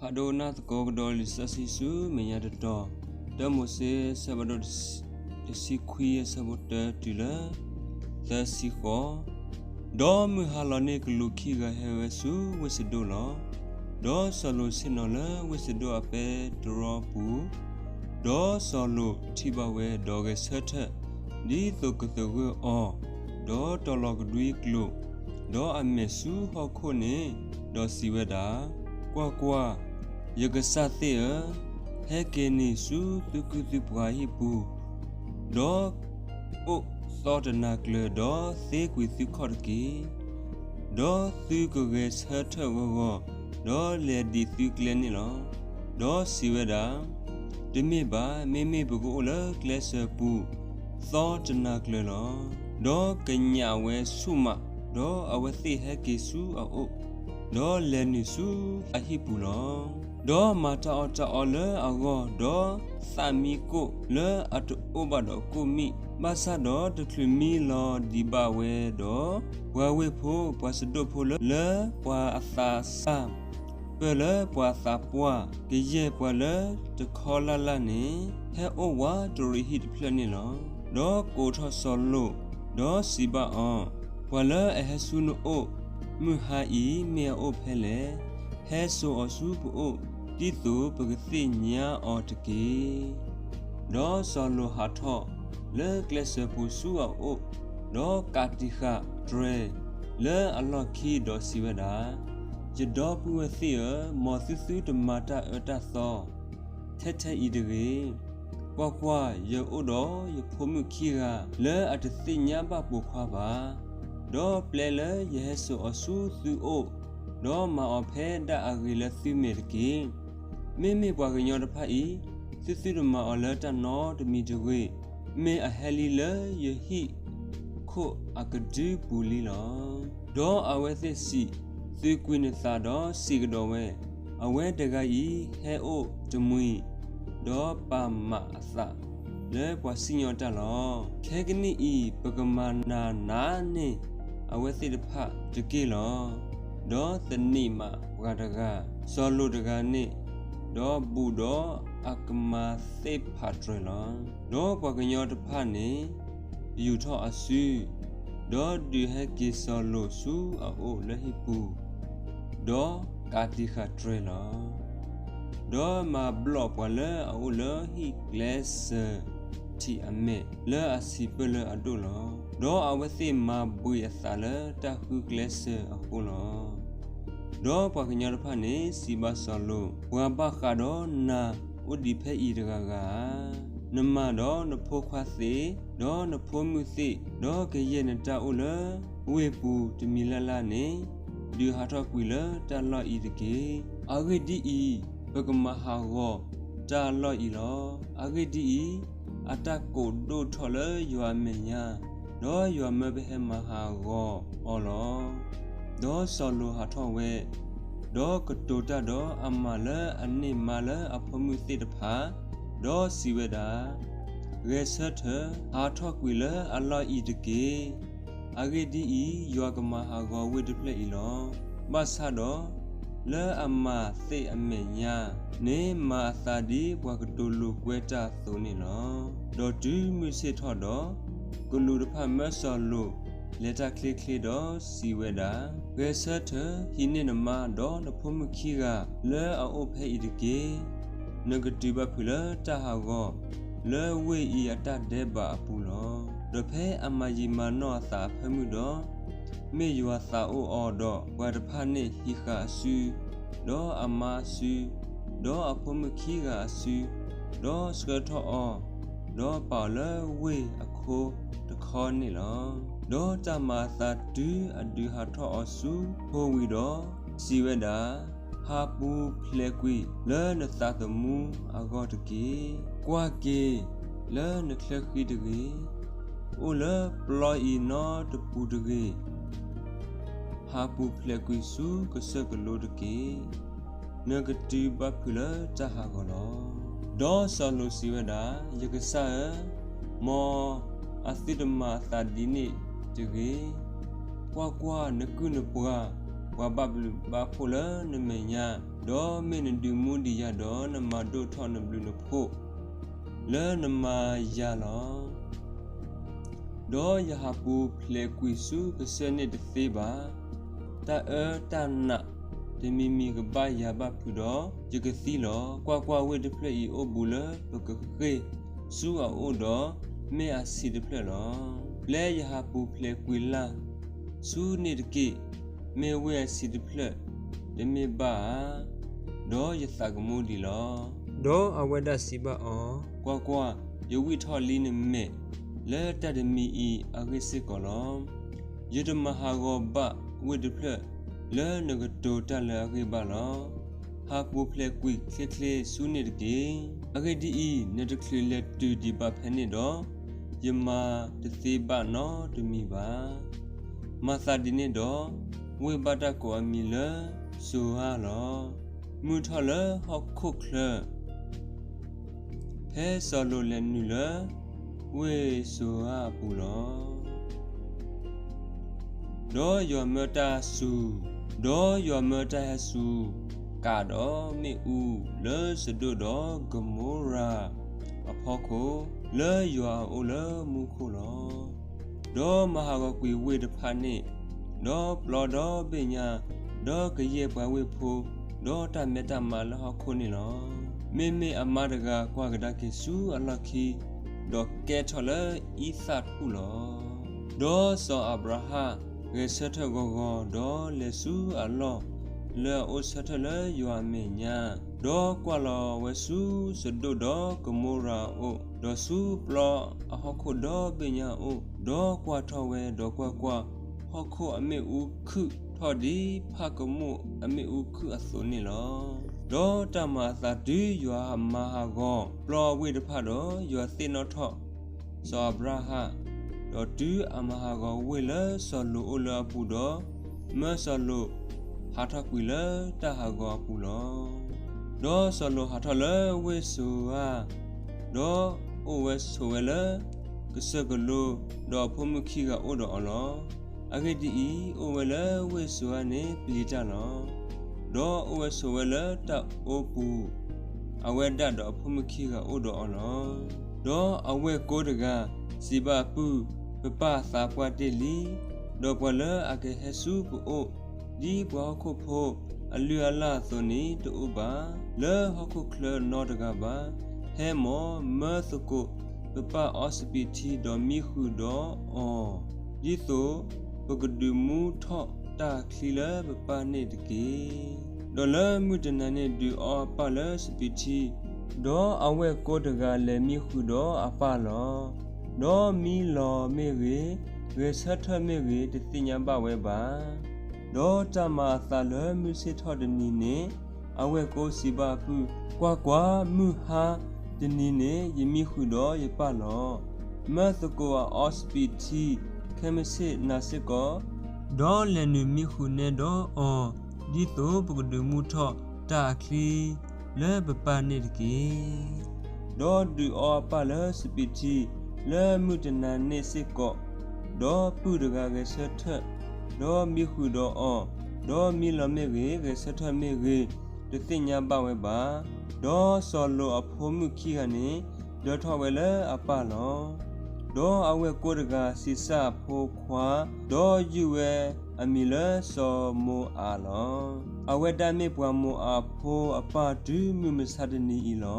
ဖးဒိၣ်နၢ်သကိးကဒီးလံာ်စီဆှံဆူမဲာ်ညါတတီၤ, တၢမိၤၡ့ အဆၢဖးဒိၣ်တဆံခွံ အဆၢဖိတၢတုၤလၢသၢဆံဃိး. ဒီးမုၢ်ဟါလီၤန့ၢ်ကလူးခံဂၤဟဲဝဲဆူဝ့ၢ်စဒိၣ်လီၤ. ဒီးစီၤလိာ်ဆ့ၣ်နီၤလၢဝ့ၢ်စဒိၣ်အပဲတြီပူၤ, ဒီးစီၤလိာ်ထံၣ်ဘၣ်ဝဲဒီးဂဲၤဆၢထၢၣ် ဒ်သိးကသဂၢၢ်အီၤ, ဒီးတီၤလီၤကဒွံကျိာ်, ဒီးအမဲာ်ဆူဟီၣ်ခိၣ်န့ၣ်, ဒီးစံးဝဲဒၣ်, ကွၢ်ကွၢ်, ယကစၢ်သ့ၣ်ဧၢ, ဟဲက့ၤန့ၢ်ဆူသုကုၢ်သုပှၤဟံၣ်ပူၤ, ဒီးအိၣ်သီတနၤကျၢၤ, ဒီးသ့ကွံာ်သုခီၣ်တက့ၢ်. ဒီးသုကဂဲၤဆၢထၢၣ်ဂီၤဂီၤ, ဒီးလဲၤဒံးသုကျဲန့ၣ်လီၤ. ဒီးစံးဝဲဒၣ်, တမ့ၢ်ဘၣ်, မ့မ့ၢ်ပကအိၣ်လၢကျဲစၢၤပူၤ သီတနၤကျၢၤလီၤ. ဒီးကညးဝဲဆူၣ်မး, ဒီးအဝဲသ့ၣ်ဟဲက့ၤဆူအအိၣ်, ဒီးလဲၤနုာ်ဆူအဟံၣ်ပူၤလီၤ. ဒီးမၤတၢ်အီၣ်တၢ်အီလၢအဂီၢ်, ဒီးသးမံကိၣ်လၢအတအိၣ်ဘၣ်ဒီးကိၣ်မံၣ်, ဘၣ်ဆၣ်ဒီးတချုးမံလီၤဒံးဘၣ်ဝဲဒီး, ပှၤဝ့ၢ်ဖိ, ပှၤစဒိၣ်ဖိလၢ လၢပှၤအသးစၢ် ပၢၢ်လၢပှၤသးပှၢ်, ကယဲၢ်ပှၤလၢတခီလၢ်လၢ်န့ၣ်, ဟဲအိၣ်ဝးတရံးဟံၣ်တဖျၢၣ်န့ၣ်လီၤ. ဒီးကိးထီၣ်စီၤလိာ်, ဒီးစံးဘၣ်အီၤ, ပှၤလၢအဟဲဆူနအိၣ် မုၢ်ဟါအံၤ မ့ၢ်အအိၣ်ဖဲလဲၣ်. ဟဲစိာ်အီၤဆူပအိၣ်, ဒ်သိးပကသ့ၣ်ညါအီၤတက့ၢ်. ဒီးစီၤလိာ်ဟးထီၣ်လၢကျဲစၢၤပူၤဆူအအိၣ်, ဒီးကးတံာ်ဃာ်တြဲၤလၢအလီၢ်ခံ, ဒီးစံးဝဲဒၣ်, ယဒီပုၢ်ဝဲၢ်သ့ၣ်ဧၢ, မ်သုသုတမၤတၢ်အၢတၢ်သီ ထဲထဲအံၤတဂ့ၤ. ကွၢ်ကွၢ်, ယအိၣ်ဒီးယဖိမုၣ်ခံဂၤ လၢအတသ့ၣ်ညါဘၣ်ပိာ်ခွါဘၣ်. ဒီးပျဲလၢယဟဲစိာ်အီၤဆူသုအိၣ်, ဒီးမၤအီၤဖဲဒၣ်အဂ့ၤလၢသုမဲာ်တက့ၢ်. မ့မ့ၢ်ပှၤကညီတဖၣ်အံၤ, သုသုတမၤအီၤလၢတၢ်နီတမံၤတဂ့ၤ, မ့ၢ်အဟဲလံလၢယဟံၣ်ခိၣ်အကဒုပူၤလံလီၤ. ဒီးအဝဲသ့ၣ်စံး, သုကွံာ်နသးဒီးစံးကဒီးဝဲ, အဝဲတဂၤအံၤဟဲအိၣ်တမှံၤ, ဒီးပာ်မၤအသးလၢပှၤစံၣ်ညီၣ်တၢ်လီၤ. ခဲကနံၣ်အံၤ ပကမၤနၤနၤန့ၢ်အဝဲသ့ၣ်တဖၣ်တက့ၢ်လီၤ. ဒီးသန့ၤမးပှၤတဂၤ, စီၤလိာ်တဂၤန့ၣ်, ဒီးဘူးဒီးအကမၤသ့ၣ်ဖးတြဲၤလီၤ. ဒီးပှၤကညီတဖၣ်န့ၣ် ယူာ်ထီၣ်အစု, ဒီးဒုးဟဲက့ၤစီၤလိာ်ဆူအအိၣ်လၢဟံၣ်ပူၤ, ဒီးကးတံာ်ဃာ်တြဲၤလီၤ. ဒီးမၤဘျီၣ်ပှၤလၢအအိၣ်လၢဟံၣ်ကျဲစၢၤထံးအမဲာ်လၢအဆံးပၢၢ်လၢအဒိၣ်လီၤ. ဒီးအဝဲသ့ၣ်မၤဘှံးအသးလၢတၢ်ဃုကျဲစၢၤအဃိလီၤ. ဒီးပှၤကညီတဖၣ်န့ၣ်စံးဘၣ်စီၤလိာ်, ပှၤဘၣ်ဃးဒီးနၤအိၣ်ဒံးဖဲအံၤတဂၤဂၤဧါ. နမၤဒီးနဖိခွါသ့, ဒီးနဖိမုၣ်သ့ၣ်, ဒီးကယဲၢ်နတၢ်အိၣ်လၢဝ့ၢ်ပူၤတမံၤလၢ်လၢ်န့ၣ်, ဒုးဟးထီၣ်ကွံာ်လၢတၢ်လီၢ်အံၤတက့ၢ်. အဂ့ၢ်ဒ်အံၤ, ပကမၤဟးဂီၤတၢ်လီၢ်အံၤလီၤ. အဂ့ၢ်ဒ်အံၤ, အတၢ်ကိးဒိၣ်ထီၣ်လၢယွၤအမဲာ်ညါ, ဒီးယွၤမၢပဟဲမၤဟးဂီၤအီၤလီၤ. ဒီးစီၤလိာ်ဟးထီၣ်ဝဲ, ဒီးကတိၤတၢ်ဒီးအမၤလၢအန့ၢ်မါလၢအဖိမုၣ်သ့ၣ်တဖၣ်, ဒီးစံးဝဲဒၣ်, ဂဲၤဆၢထၢၣ်, ဟးထီၣ်ကွံာ်လၢအလီၢ်အံၤတက့ၢ်. အဂ့ၢ်ဒ်အံၤ, ယွၤကမၤဟးဂီၤဝ့ၢ်တဖျၢၣ်အံၤလီၤ. ဘၣ်ဆၣ်ဒီး, လၢအမၤသ့ၣ်အမဲာ်ညါန့ၣ်, မၤအသးဒ်ပှၤကတိၤလိာ်ကွဲတၢ်အသိးန့ၣ်လီၤ. ဒီးတုၤမုၢ်ဆ့ၣ်ထီၣ်ဒီး, ကလူးတဖၣ်မၢစီၤလိာ်လဲၤတၢ်ချ့ချ့ဒီးစံးဝဲဒၣ်, ဂဲၤဆၢထၢၣ်, ဟံးန့ၢ်နမါဒီးနဖိမုၣ်ခံဂၤ လၢအအိၣ်ဖဲအံၤတက့ၢ်. နကတုၤဘၣ်ဖုးလၢတၢ်ဟးဂီၤ လၢဝ့ၢ်အံၤအတၢ်ဒဲးဘးအပူၤလီၤ. ဒီးဖဲအမၤယံာ်မၤနီၢ်အသးအဖၢမုၢ်ဒီး, မ့ၢ်ယွၤသးအိၣ်အီၤဒီးပှၤတဖၣ်န့ၣ်ဟံးဃာ်အစု, ဒီးအမါအစု, ဒီးအဖိမုၣ်ခံဂၤအစု, ဒီးဆှၢထီၣ်အီၤ, ဒီးပာ်အီၤလၢဝ့ၢ်အခိတခီန့ၣ်လီၤ. ဒီးတၢ်မၤအသးတုၤအဒုးဟးထီၣ်အီၤဆူဖိဝံၤဒီး, စံးဝဲဒၣ်, ဟးပူၤဖျဲးကွံာ်လၢနသးသမူအဂီၢ်တက့ၢ်. ကွၢ်က့ၤလၢနချၢဃံတဂ့ၤ. အိၣ်လၢပျီအံၤနီတပူၤတဂ့ၤ. ဟးပူၤဖျဲးကွံာ်ဆူကစၢၢ်ကလိတက့ၢ်. နကတုၤဘၣ်ဖုးလၢတၢ်ဟးဂီၤလီၤ. ဒီးစီၤလိာ်စံးဝဲဒၣ်, ယကစၢ်ဧၢ, မ်အသုတမၤအသးဒ်န့ၣ်တဂ့ၤ. ကွၢ်ကွၢ်, နကုၢ်နပှၤ ပှၤဘၣ်ဘျုးဘၣ်ဖှိၣ်လၢနမဲာ်ညါ, ဒီးမ့ၢ်နဒုးမူဒံးယၤဒီး နမၤဒိၣ်ထီၣ်နဘျုးနဖှိၣ်လၢနမၤယၤလီၤ. ဒီးယဟးပူၤဖျဲးကွံာ်ဆူကစၢၢ်န့ၣ်တသ့ဘၣ်. တၢ်အၢတၢ်နးတမံၤမံၤကဘၣ်ယၤဘၣ်ဖုးဒီး ယကသံလီၤ. ကွၢ်ကွၢ်, ဝ့ၢ်တဖျၢၣ်အံၤအိၣ်ဘူးလၢပကဃ့ၢ်ဆူအအိၣ်ဒီး မ့ၢ်အဆံးတဖျၢၣ်လီၤ. ပျဲယဟးပူၤဖျဲးကွံာ်လၢ်ဆူန့ၣ်တက့ၢ်. မ့ၢ်ဝ့ၢ်အဆံးတဖျၢၣ်တမ့ၢ်ဘၣ်ဧါ, ဒီးယသးကမူဒံးလီၤ. ဒီးအဝဲဒၣ်စံးဘၣ်အီၤ, ကွၢ်ကွၢ်, ယဝံၣ်ထီၣ်လံနမဲာ်လၢတၢ်တမံၤအံၤအဂ့ၢ်စ့ၢ်ကီးလီၤ. ယတမၤဟးဂီၤဘၣ်ဝ့ၢ်တဖျၢၣ်လၢနကတိၤတၢ်လၢအဂ့ၢ်ဘၣ်လီၤ. ဟးပူၤဖျဲးကွံာ်ချ့ချ့ဆူန့ၣ်တက့ၢ်. အဂ့ၢ်ဒ်အံၤ, နတချုးလဲၤတုၤဒံးဘၣ်ဖဲန့ၣ်ဒီး, ယမၤတသ့ဘၣ်နီတမံၤဘၣ်. မၤသးဒ်န့ၣ်ဒီး, ဝ့ၢ်ဘၣ်တၢ်ကိးအမံၤလၢစိၤဧၣ်လီၤ. မုၢ်ထီၣ်လၢဟီၣ်ခိၣ်ချၢ ဖဲစီၤလိာ်လဲၤနုာ်လၢဝ့ၢ်စိၤဧၣ်အပူၤလီၤ. ဒီးယွၤမၢတၢ်စူၤ, ဒီးယွၤမၢတၢ်ဟဲစူၤကးဒီးမ့ၣ်အူ လၢစဒိၣ်ဒီးကမိရၤအဖီခိၣ်, လၢယွၤအအိၣ်လၢမူခိၣ်လီၤ. ဒီးမၤဟးဂီၤကွံာ်ဝ့ၢ်တဖၣ်န့ၣ်, ဒီးပျီဒီဘ့ၣ်ညါ, ဒီးကယဲၢ်ပှၤဝ့ၢ်ဖိ, ဒီးတၢ်မဲတၢ်မါလၢဟီၣ်ခိၣ်န့ၣ်လီၤ. မ့မ့ၢ်အမါတဂၤကွၢ်ကဒါက့ၤဆူအလီၢ်ခံ, ဒီးကဲထီၣ်လၢအံသၣ်ထူၣ်လီၤ. ဒီးစီၤအၤဘြၤဟၣ်ဂဲၤဆၢထၢၣ်ဂီၤဂီၤ, ဒီးလဲၤဆူအလီၢ်လၢအအိၣ်ဆၢထၢၣ်လၢယွၤအမဲာ်ညါ, ဒီးကွၢ်လီၤဝဲဆူစဒိၣ်ဒီးကမိရၤအအိၣ်, ဒီးဆူပျီအဟီၣ်ခိၣ်ဒီဘ့ၣ်ညါအအိၣ်, ဒီးကွၢ်ထီၣ်ဝဲ, ဒီးကွၢ်ကွၢ်, ဟီၣ်ခိၣ်အမ့ၣ်အူခုၣ်ထီၣ်ဒ်ဖၣ်ကမူၣ်အမ့ၣ်အူခုၣ်အသိးန့ၣ်လီၤ. ဒီးတၢ်မၤအသးတုၤယွၤမၤဟးဂီၤပျီအဝ့ၢ်တဖၣ်ဒီး, ယွၤသ့ၣ်နီၣ်ထီၣ်စီၤအၤဘြၤဟၣ်, ဒီးတုၤအမၤဟးဂီၤဝ့ၢ်လၢစီၤလိာ်အိၣ်လၢအပူၤဒီး, မၢစီၤလိာ်ဟးထီၣ်ကွံာ်လၢတၢ်ဟးဂီၤအပူၤလီၤ. ဒီးစီၤလိာ်ဟးထီၣ်လၢဝ့ၢ်စိၤဧၣ်, ဒီးအိၣ်ဝဲဆိးဝဲလၢကစၢၢ်ကလိ, ဒီးအဖိမုၣ်ခံဂၤအိၣ်ဒီးအီၤလီၤ. အဂ့ၢ်ဒ်အံၤ, အိၣ်ဝဲလၢဝ့ၢ်စိၤဧၣ်န့ၣ်ပျံၤတၢ်လီၤ. ဒီးအိၣ်ဝဲဆိးဝဲလၢတၢ်အိပူၤ, အဝဲဒၣ်ဒီးအဖိမုၣ်ခံဂၤအိၣ်ဒီးအီၤလီၤ. ဒီးအဝဲၢ်ကိတဂၤစံးဘၣ်အပုၢ်, ပပၢ်သးပှၢ်တ့ၢ်လံ, ဒီးပှၤလၢအကဟဲဆူပအိၣ်ဒ်ပှၤဟီၣ်ခိၣ်ဖိအလုၢ်အလၢ်အသိးန့ၣ်တအိၣ်ဘၣ်, လၢဟီၣ်ခိၣ်ချၢနီတဂၤဘၣ်. ဟဲမၢ်, မၢသကိးပပၢ်အီစပံးထံ, ဒီးမံဃုာ်ဒီးအီၤ, ဒ်သိးပကဒုးမူထီၣ်တၢ်ချံလၢပပၢ်န့ၣ်တက့ၢ်. ဒီးလၢမုၢ်တနၤန့ၣ်ဒုးအီအပၢ်လၢစပံးထံ, ဒီးအဝဲၢ်ကိတဂၤလဲၤမံဃုာ်ဒီးအပၢ်လီၤ. ဒီးမံလီၤမ့ၢ်ဂ့ၤ, ဂဲၤဆၢထၢၣ်မ့ၢ်ဂ့ၤ, တသ့ၣ်ညါဘၣ်ဝဲဘၣ်. ဒီးတၢ်မၤအသးလၢမုၢ်ဆ့ၣ်ထီၣ်တနံၤန့ၣ်, အဝဲၢ်ကိစံးဘၣ်အပုၢ်, ကွၢ်ကွၢ်, မုၢ်ဟါတနံၤန့ၣ် ယမံဃုာ်ဒီးယပၢ်လီၤ. မၢသကိးအအီစပံးထံခဲမုၢ်ဆ့ၣ်နၤစ့ၢ်ကီး, ဒီးလဲၤနုာ်မံဃုာ်နဲဒီးအီၤ, ဒ်သိးပကဒုးမူထီၣ်တၢ်အချံလၢပပၢ်န့ၣ်တက့ၢ်. ဒီးဒုးအီအပၢ်လၢစပံးထံလၢမုၢ်တနၤန့ၣ်စ့ၢ်ကီး, ဒီးပုၢ်တဂၤဂဲၤဆၢထၢၣ်, ဒီးမံဃုာ်ဒီးအီၤ, ဒီးမံလီၤမ့ၢ်ဂ့ၤ, ဂဲၤဆၢထၢၣ်မ့ၢ်ဂ့ၤ, တသ့ၣ်ညါဘၣ်ဝဲဘၣ်. ဒီးစီၤလိာ်အဖိမုၣ်ခံဂၤန့ၣ် ဒၢထီၣ်ဝဲလၢအပၢ်လီၤ. ဒီးအဝဲၢ်ကိတဂၤဆံးစၢ်အဖိခွါ, ဒီးယုၢ်ဝဲအမံၤလၢစီၤမိၤအးလီၤ. အဝဲဒၣ်မ့ၢ်ပှၤမိၤအးဖိအပၢ်တုၤမုၢ်မဆါတနံၤအံၤလီၤ.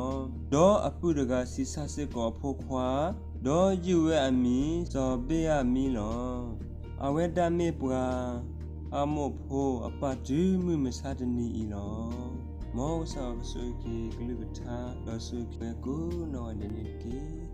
ဒီးအပုၢ်တဂၤဆံးစၢ်စ့ၢ်ကီးအဖိခွါ, ဒီးယုၢ်ဝဲအမံၤစီၤဘ့ၣ်ဧမံလီၤ. အဝဲဒၣ်မ့ၢ်ပှၤအမိၣ်ဖိအပၢ်တုၤမုၢ်မဆါတနံၤအံၤလီၤ. မ်ကစၢ်ယွၤကဆိၣ်ဂ့ၤက့ၤကလုၢ်ကထါ, ဒီးဆိၣ်ဂ့ၤက့ၤဝဲကိးနီၢ်ဂၤဒဲးန့ၣ်တက့ၢ်.